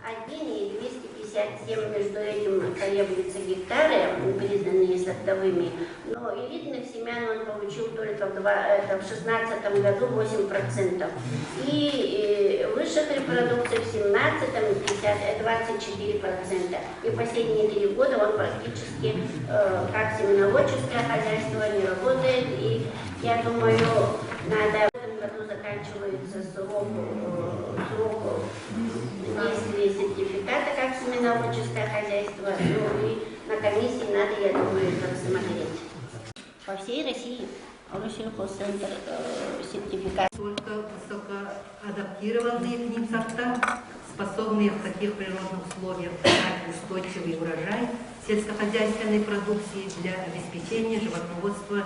1,257 между этим колеблются гектары, признанные сортовыми, но элитных семян он получил только в 2016 году 8%. И высших репродукций в 2017 24%. И последние 3 года он практически как семеноводческое хозяйство не работает. И я думаю, надо в этом году заканчивается срок действия сертификата как семеноводческое хозяйство. Ну и на комиссии надо, я думаю, это рассмотреть. По всей России Россельхозцентр сертификат. Только высокоадаптированные к ним сорта, способные в таких природных условиях дать устойчивый урожай сельскохозяйственной продукции для обеспечения животноводства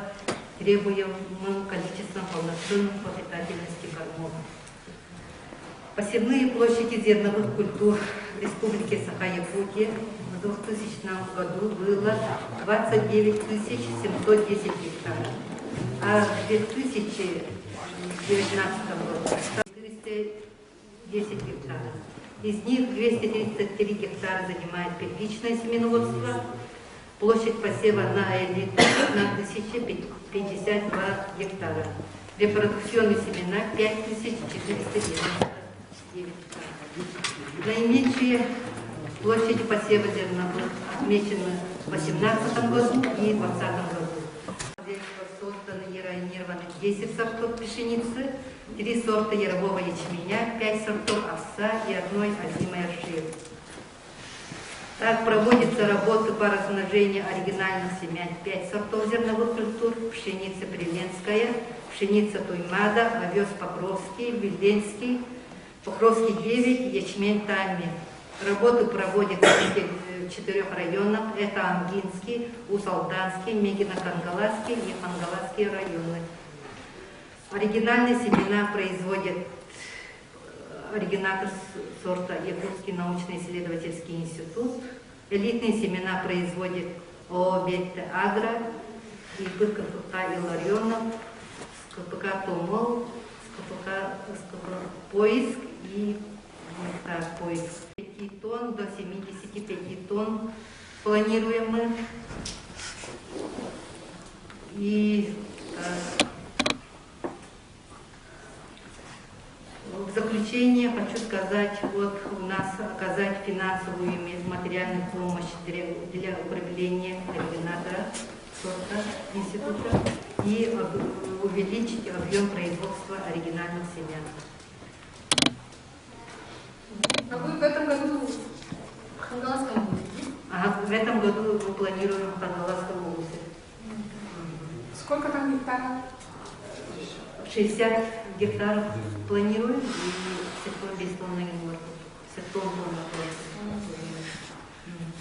требуемым количеством полноценных по питательности кормов. Посевные площади зерновых культур в Республике Саха-Якутия в 2000 году было 29 710 гектаров, а в 2019 году 410 гектаров. Из них 233 гектара занимает первичное семеноводство, площадь посева на элиту 1052 гектара, репродукционные семена 5499 гектаров. Наименьшие площади посева зерновых отмечены в 2018 году и 2020 году. Созданы и районированы 10 сортов пшеницы, 3 сорта ярового ячменя, 5 сортов овса и одной озимой ржи. Так проводится работа по размножению оригинальных семян 5 сортов зерновых культур: пшеница приленская, пшеница туймада, овес покровский, виленский, покровский 9, ячмень тамми. Работу проводят в четырех районах. Это Амгинский, Усть-Алданский, Мегино-Кангаласский и Хангаласский районы. Оригинальные семена производят оригинатор сорта Якутский научно-исследовательский институт. Элитные семена производит ООО «Бетте Агро», ИП КПК Илларионов, СКПК Томол, СКПК Поиск и так, Поиск. 5 тонн до 75 тонн планируем мы. И в заключение хочу сказать, вот у нас оказать финансовую и материальную помощь для укрепления оригинатора сорта института и увеличить объем производства оригинальных семян. А вы в этом году в Хангаласском будете? Ага, в этом году мы планируем в Хангаласском области. Сколько там гектаров? 60 гектаров планируем и сектор без тонны сектор.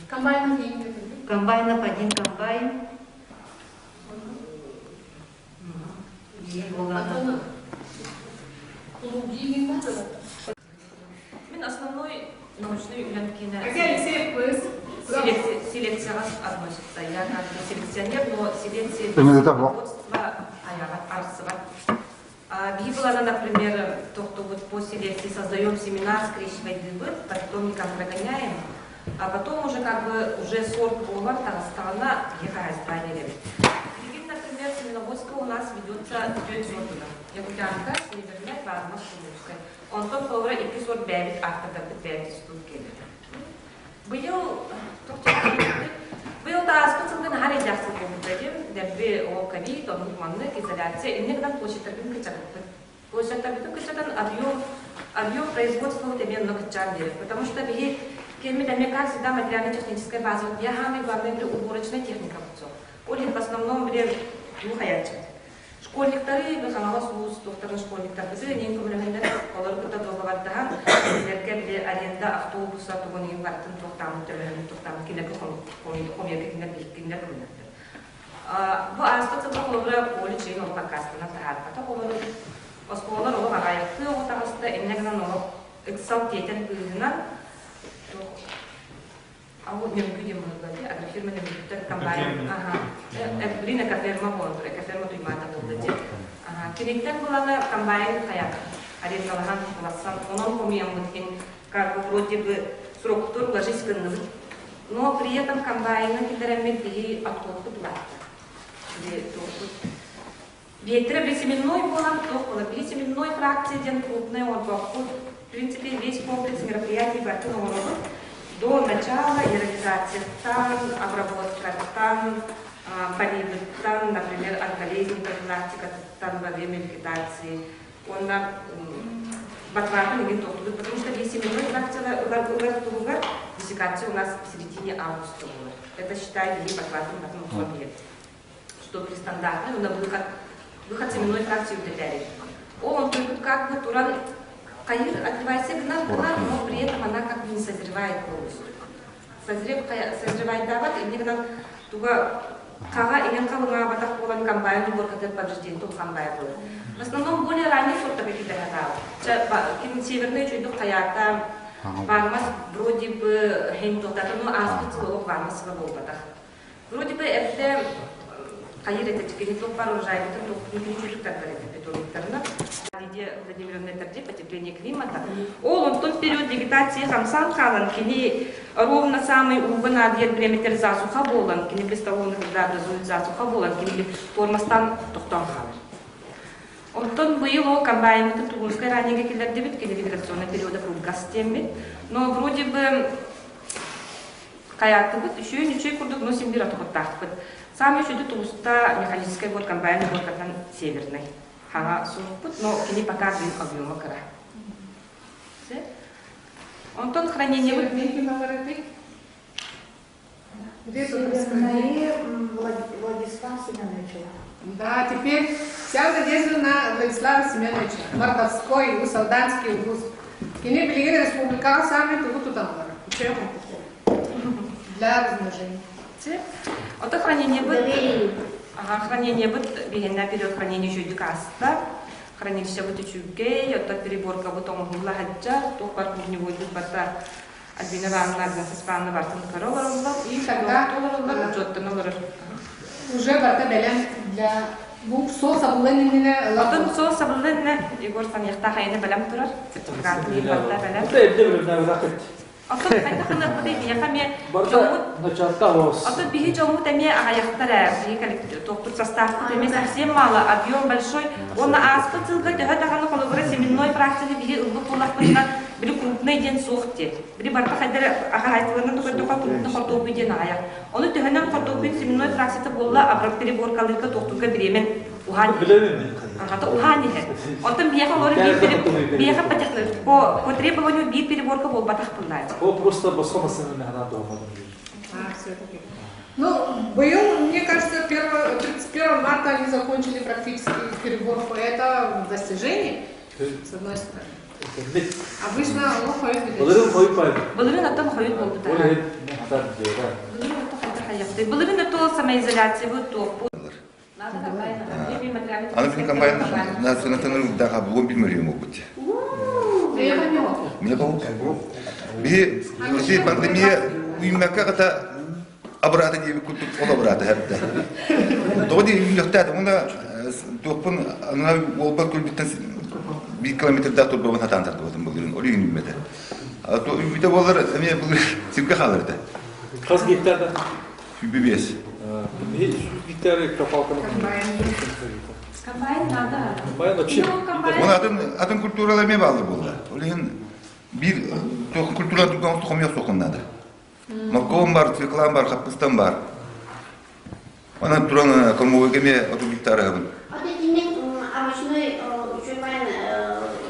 Комбайнов нет? Комбайнов один комбайн. И Потом плуги не надо? Мин основной научный үлэм киэнэ Хотя Алексеев ПС. Селекцияҕа относится. Я как бы селекционер, но селекция Именно так, вот. производства арсыбат. А Библана, например, то, кто вот по селекции создаем семена, скрещивать дыбы, питомникам прогоняем, а потом уже как бы уже сорт буолан таҕыстаҕына ехараздание. Например, семеноводство у нас ведется түөрт сордунан. Якутянка, северная, Варма, Сумская. Онтон холобура икки сорт бэйэбит автордарбыт бэйэбит студкелер. Быйыл тааспыт сылга наһаа эрэйдээх сыл буолбута дим. Дэлби ол ковид, оннук маннык, изоляция, инне гынан площадьтарбытын кыччатыппыт. Площадьтарбытын кыччатан объем производства вот эмиэ кыччаан биэрэр. Потому что биһи кеммит эмиэ как всегда материально-техническая база. Вот я самый главный говорю, уборочная техника бутсо. Ол в основном биле ну хаячыт. Школьниктары, Хаҥалас улуус туохтарын школьниктарбыты, нин көмөлөһөннөр, олор кытта дуогабардаһан, кинилэргэ били аренда автобуса тугун иһин барытын туохтаамын төлөһөн туохтаамын кинилэргэ хомуйарга кинилэр кинилэр көмөлөһөннөр. Бу ааспыт сылга холобура поле чейин ол подкастанан таһаарбата холобура оскуолалар олох аҕайахтыы оҕо таҕыста иннэ гынан олох ыксал тиэтэн быыһынан а вот Нөмүгү диэн буолла дии, агрофирма Нөмүгүттэн комбайн, ага, блин, экоферма буолан тур, экоферма туймаата буолла дии. Ага, киниттэн буланы комбайн хаяк арендалаһан булассан, онон хомуйаммыт хин, как бы вроде бы Сроктор уложить гынныбыт. Но при этом комбайны киллэрэммит биһи отходпут улаатта. Биэттэрэ бесеменной буолан туох буолар? Бесеменной фракция диэн крупная оҥорбоппут. В принципе, весь комплекс мероприятий барытын оҥоробут. До начала ирригацияттан, обработкаттан, поливыттан, например, от болезней профилактикатыттан во время вегетации. Уонна батватын игин тохтубут, потому что бесеменной фракцияла ылар ылар туһугар десикация у нас в середине августа буолар. Это считай, биһи батватын батын охсон иһэр. Что при стандартной, на выход, выход семенной фракции үрдэтээри. Ол онтуйбут как бы туран хайыр отливайся гынар гынар, но при этом она как бы не созревает полностью. Созрев, созревайдаабат, инне гынан туга хаҕа иҥэн халыҥаабатах буолан комбайн уборкатын повреждение улахан баай буолар. В основном более ранний сорта какие-то Ким северный үчүйдүк хайаата вармас вроде бы хен туохтата, но ааспыт сыл олох вармас сыла буолбатах. Вроде бы эрдэ хайыр этэ кини туох баар урожайбытын туохпутун кини үчүгдүк тардар этэ питомниктарына. Лидия Владимировна этэрди потепление климата. Ол онтон период вегетации хамсаан хаалан кини ровно самый ууга наадыйар бириэмэтэр засуха буолан кини без того когда образует засуха буолан кини тормозтан тохтоон хаалар. Онтон быйыл ол комбайнмытын Тугунскай ранньыга киллэрдибит, кини вегетационный периода кылгас диэммит. Но вроде бы Хайаатыбыт үчүгэй үчүгэй курдук, но син биир отохуттаахпыт. Саамай үчүгэй тулуста механическай вот комбайн уборкатынан северный. Хаҥа суохпут, но кини пока быйыл объема кыра. Онтон хранение Где тут Владислав Семенович. Да, теперь вся надежда на Владислава Семеновича. Мордовской, Усалданский улус. Кини билигин республикаҕа саамай тугу туталлар? Үчүгэй Для размножения. Ото хранение быт, ага, хранение быт биһиэннэ период хранения үчүгүйдүк ааста. Хранилище быт үчүгэй, ото переборка быт оҥоһулла сылдьар, туох бар клубневойдук барта Альбина Ивановна, Агнеса Степановна бартын көрө олороллор. И тогда олороллор, учуоттан олорор. Уже барта бэлэм для бу суол сабыллан иннинэ Отон суол сабыллан иннинэ Егор саныахтаах айаны бэлэм турар. Сертификат барта бэлэм. Это эрдэ билимнээбэтэххит. Оттон хайдах гыныахпытый биһиэхэ эмиэ дьоммут Оттон биһи дьоммут эмиэ аҕайахтар ээ. Биһи туохпут састаахпыт эмиэ совсем мало, объем большой. Уонна ааспыт сылга төһө даҕаны холобура семенной фракцияны биһи ылбыт буоллахпытына били крупный диэн суох диэ. Били барыта хайдары хаһаайыстыбанан көрдөххө крупный хортуоппуй диэн аҕайах. Ону төһөнөн хортуоппуйун семенной фракцията буолла переборкалыырга туохтуурга бириэмэн уһаан Аҕата уһаан иһэр. Онтон биһиэхэ олору биир биһиэхэ по по требованию биир переборка буолбатах буоллааччы. Ол просто босхо массыынаны ханаан туһамматым все-таки. Ну, быйыл, мне кажется, 1, 31 марта они закончили практически переборку. Это достижение, с одной стороны. Обычно ону хойут бүтэр. Былырыын хойут байбыт. Былырыын оттон хойут буолбута. Ол иһин хатар дьиэбэ. Былырыын оттон хойут хайахты. Былырыын ото самоизоляция бу туохпут. Аны күн комбайн национальный удаха бугун билмөрүм болбут. Биһи ити пандемия үймәккә ката абырата диэби курдук ол абырата хэпте. Тоҕо дии үүнүөхтээтим уна туохпун ана уолбар көрбүттэн биир километрдаах турбабын хатаан тардыбытым былырын ол үүнүммэтэ. То үүммүтэ буолар эмиэ былыр сиргэ хаалар этэ. Хас гектарда? 105. Гектары копалканы. Комбайн надо. Комбайн вообще. Оны атын атын культуралар эмиэ баалар буолла. Ол иһин биир культура турган хомуйах суохун наада. Морковум бар, свеклам бар, хаппыстам бар. Онон туран кормовойга эмиэ 30 гектар аһабын. Вот итинник овощной үчүгэй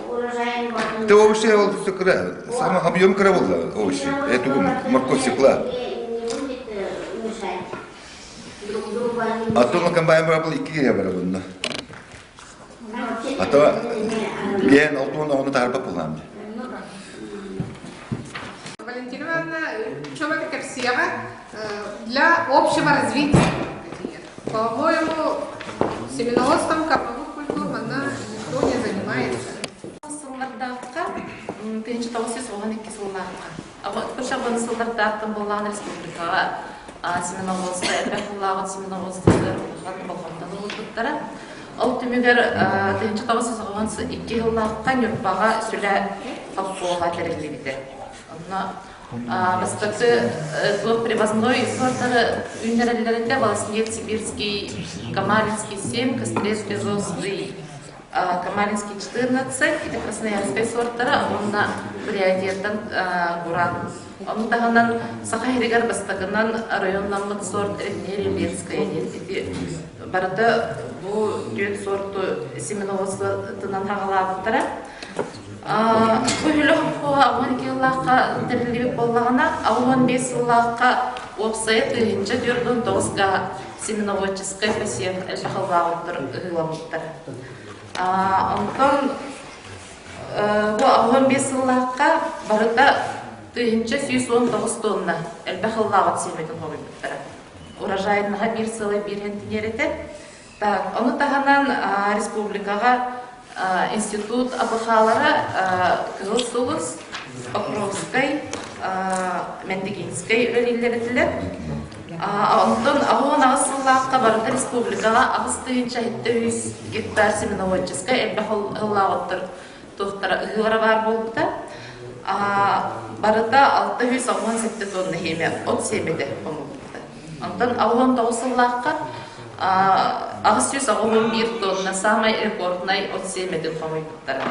урожайын Ты овощи ол все кыра. Сама объем кыра буолла овощи. Это морковь свекла. Не будет мешать друг другу они А то на комбайн барабыл икки киһи барабынна. А то биэн алтуон оҕону таһарба булаам. Валентина Ивановна, чем это кэпсиэҕэ для общего развития. По-моему, семеноводством кормовых культур манна никто не занимается. Сыллардаахха, 1992 сыллаахха. Көшөҕөн сыллардаахтан буоллаҕына республикаҕа семеноводство элбэх сыллааҕыт семеноводствотыгар улахан болҕомтону ылбыттара. Ол түмүгэр 1992 сыллаахха Ньурбаҕа Сүлэ совхоһа тэриллибитэ. Онно Бастакы туох привозной сортары үүннэрэллэринде Волоснец Сибирский, Камалинский 7, Кострец Безосный, Камалинский 14, это красноярскай сортара, уонна Бурятияттан Гуран. Ону таһынан Саха сиригэр бастакынан районнаммыт сорт Ревнерия Ленская диэн ити барыта бу түөрт сорту семеноводствотынан хаҕалаабыттара. Бу үлэх 12 сыллаахха тэриллибит буоллаҕына, 65 сыллаахха уопсайа 1049 га семеноводческай посев элбэх ыллааҕыттар ыһыыламмыттар. Онтон бу 65 сыллаахха барыта 1119 тонна элбэх ыллааҕыт сиэмэтин хомуйбуттара. Урожайнаһа биир сылы биир хэнтиниэр этэ. Так, ону таһынан республикаҕа институт АПХ-лара Кыһыл Сулус, Покровскай, Мендигинскэй үлэлииллэр этилэр. Онтон 18 сыллаахха барыта республикаҕа 8 703 гектар семеноводческай элбэх ыллааҕыттар туохтара ыһыылара баар буолбута. Барыта 687 тонна химия от сиэмэтэ хомуллубута. Онтон 69 сыллаахха 881 тонна саамай рекорднай от сиэмэтин хомуйбуттара.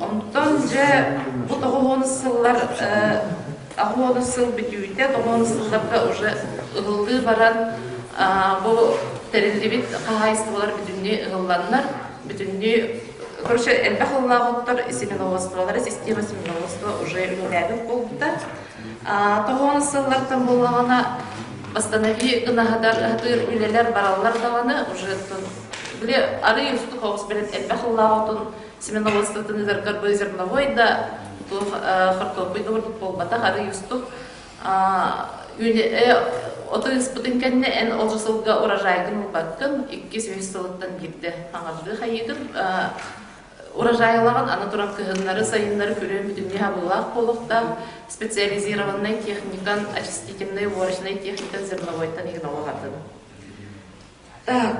Онтон дьэ бу тоҕуһуон сыллар аҕыс сыл бүтүүтэ тоҕуон сылларга уже ыһыллыы баран бу тэриллибит хаһаайыстыбалар бүтүннүү ыһылланнар бүтүннүү короче элбэх ыллаах оттор семеноводстволара система семеноводства уже үлэлээбит буолбута Тоҕуон сыллартан буоллаҕына восстанови гына сатыыр үлэлэр бараллар даҕаны уже били арый устук оҕус билэн элбэх ыллаах отун семеноводствотын ыдаргар бу зерновой да туох хортуоппуй да курдук буолбатах арый устук оту ыспытын кэннэ эн ол сылга урожайгын ылбаккын иккис үһүс сылыттан биирдэ хаҥардыы хайыыгын Урожайлаҕын аны туран кыһыннары, сайыннары күрүөн бүтүннүү хабыллаах буолуохтаах специализированнай техникан, очистительнай уборочнай техникан зерновойтан игнолоҕатын. Так,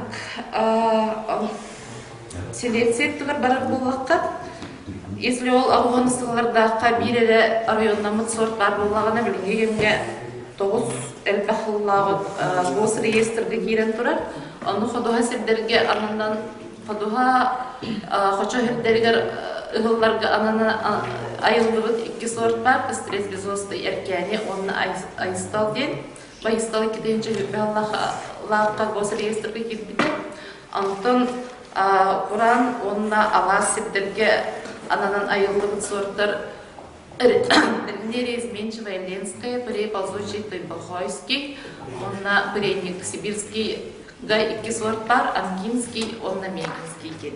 селекция өттүгэр барар буоллахха, если ол аҕыһын сыллардаахха биир эрэ районнаммыт сорт баар буоллаҕына, билиҥҥи кэмҥэ тоҕус элбэх сыллааҕы госреестрга киирэн турар. Ону ходуһа сирдэргэ ананан Ходуһа хочо сирдэригэр ыһылларга анана айыллыбыт икки сорт баар Кострец безостый эркээни уонна Айыстал диэн. Байыстал 2020 лаахха госреестрга киирбитэ. Онтон Куран уонна алаас сирдэргэ ананан айыллыбыт сорттар Нерия Изменчивая Ленская, Пырей ползучий Тойбохойский, уонна Пырейник Сибирский га икки сорт баар, Анкинский уонна Мегинский диэн.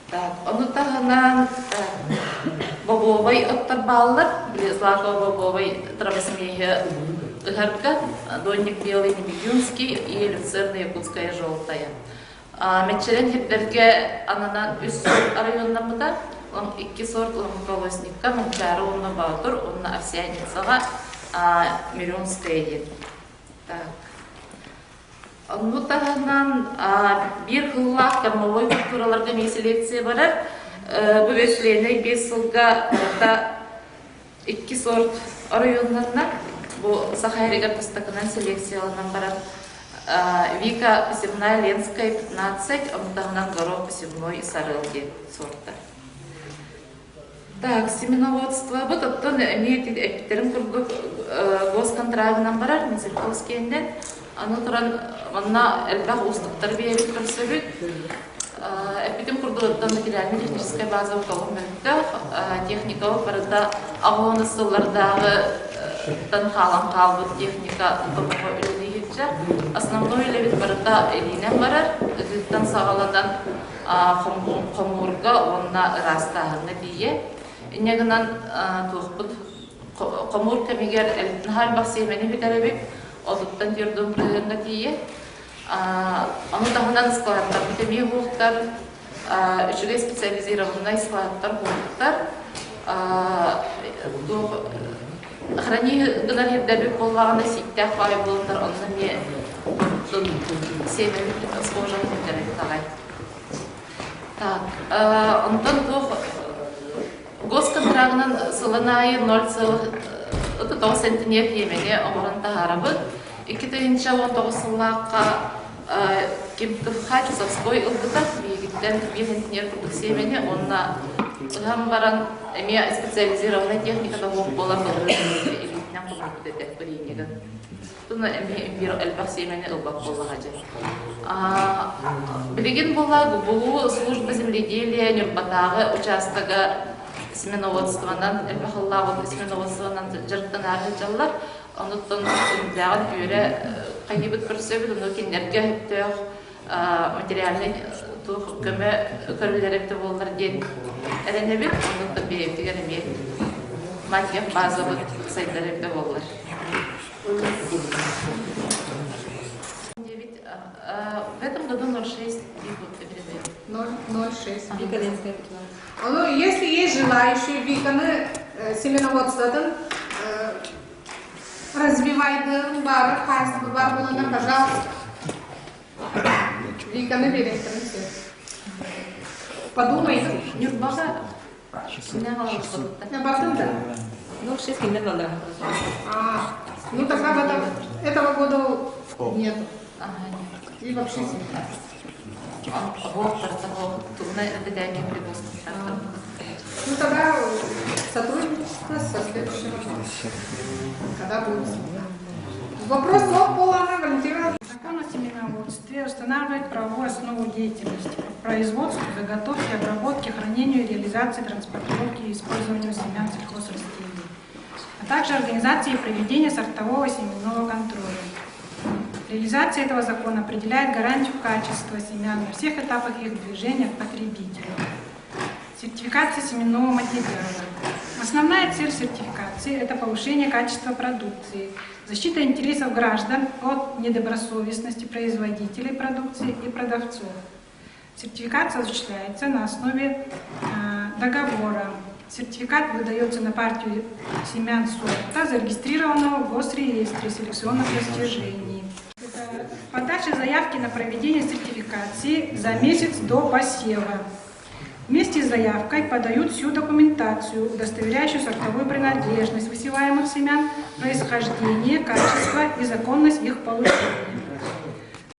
Так, ону таһынан бобовай оттор бааллар. Златого бобовай травосмеһи ыһарга, Донник белый Небегюнский и люцерна якутская желтая. Мэччирэҥ сирдэргэ ананан үс сорт оройуоннаммыта. Икки сорт Ломоносникка, Манчаары уонна Боотур уонна Овсянницаҕа Мирюнская диэн. Так. Ону таһынан биир кыллаах кормовой культураларга эмиэ селекция барар. Бу бэсилиэнэй биэс сылга барыта икки сорт оройуоннарынан бу Саха сиригэр бастакынан селекцияланан барар Вика посевная Ленская 15, ону таһынан горох посевной Сарыл диэн сорта. Так, семеноводствобыт оттон эмиэ эппиттерин курдук госконтрагынан барар Минсельхозкиэннэн. Аны туран манна элбэх уустуктары биэбит көрсөбүт. Эппитим курдук оттон материально-техническэй база толук мөлтөх, техникабыт барыта аҕыс сыллардааҕы тан хаалан хаалбыт техника тобоҕо үлэлии сылдьар. Основной үлэбит барыта илиинэн барар, ыһыыттан саҕаланан хомуурга уонна ыраастааһыҥҥа тиийэ. Инньэ гынан туохпут хомуур кэмигэр наһаа элбэх сиэмэни бүтэрэбит, отуттан түөрт бырыһыаҥҥа тиийэ. Ону таһынан складтарбыт эмиэ уһуктар, үчүгэй специализированнай складтар уһуктар. Храни гынар сирдэрбит буоллаҕына сииктээх баай буоланнар онно эмиэ сиэмэбит схожа сирдэрбит аҕай. Так, онтон туох госконтракт. Ыйааҕынан сылын аайы 0,9 сентинер тиэмэни оҥорон таһаарабыт. 2019 сыллаахха Кимтыхха Чусовской ылбыта биһигиттэн 5 сентинер курдук сиэмэни уонна ыһан баран эмиэ специализированная техника тоһуох буолан былырыын илиитинэн хомуйбут этэ билиҥҥигин. Туна эмиэ биир элбэх сиэмэни ылбат буоллаҕа дьэ. Билигин буолла ГБУ служба земледелия Ньурбатааҕы учаастага семеноводствонан элбэх ыллаабыт семеноводствонан дьарыктанаары сылдьаллар. Онуттан үндээҕин үөрэ хайыыбыт көрсөбүт, ону кинилэргэ өттөөх материальнай туох көмө көрүллэр эбитэ буоллар диэн эрэнэбит. Онуттан бэйэбитигэр эмиэ материал базабыт сайдар эбитэ буоллар. В этом году 0,6 передаем. 0,06. Вика Ленская 15. Ну, если есть желающие, Виканы семеноводствотын развивайдын бары хаайыстыба бар буолана, пожалуйста. Виканы беректирин все. Подумайте. Ньурбаҕа Бардым да? 0,6 кинилэр ыллара. А, ну тогда в этом, этого года нету. Ага, нет. И вообще Ну тогда сотрудничество со следующего года, когда будет. Вопрос от Полана Валентина. Закон о семеноводстве устанавливает правовую основу деятельности по производству, заготовке, обработке, хранению, реализации, транспортировке и использованию семян сельхозрастений, а также организации и проведения сортового семенного контроля. Реализация этого закона определяет гарантию качества семян на всех этапах их движения к потребителю. Сертификация семенного материала. Основная цель сертификации – это повышение качества продукции, защита интересов граждан от недобросовестности производителей продукции и продавцов. Сертификация осуществляется на основе договора. Сертификат выдается на партию семян сорта, зарегистрированного в Госреестре селекционных достижений. Это подача заявки на проведение сертификации за месяц до посева. Вместе с заявкой подают всю документацию, удостоверяющую сортовую принадлежность высеваемых семян, происхождение, качество и законность их получения.